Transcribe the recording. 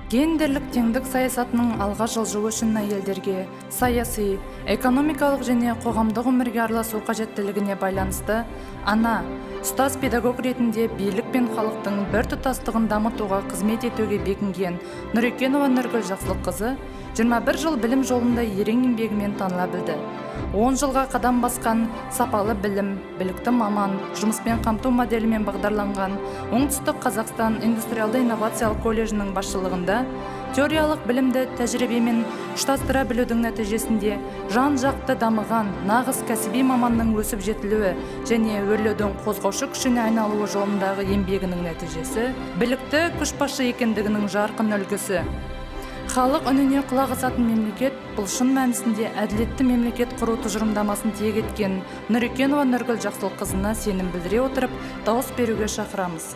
Гендерлік теңдік саясатының алға жылжуы үшін әйелдерге саяси, экономикалық және қоғамдық өмірге араласу қажеттілігіне байланысты ана, ұстаз, педагог ретінде билік пен халықтың біртұтастығын дамытуға қызмет етуге бекінген Нұрекенова Нұргүл Жақсылыққызы 21 жыл білім жолында ерен еңбегімен таныла білді. 10 жылға қадам басқан сапалы білім, білікті маман, жұмыспен қамту моделімен бағдарланған Оңтүстік Қазақстан индустриалды инновациялық колледжінің басшылығында теориялық білімді тәжірибемен ұштастыра білудің нәтижесінде жан-жақты дамыған нағыз кәсіби маманның өсіп жетілуі және өрлеудің қозғаушы күшіне айналуы жолындағы еңбегінің нәтижесі, білікті көшбасшы екендігінің жарқын үлгісі. Халық үніне құлақ асатын мемлекет, бұл шын мәнісінде әділетті мемлекет құру тұжырымдамасын тиек еткен Нұрекенова Нұргүл Жақсылыққызына сенім білдіре отырып, дауыс беруге шақырамыз.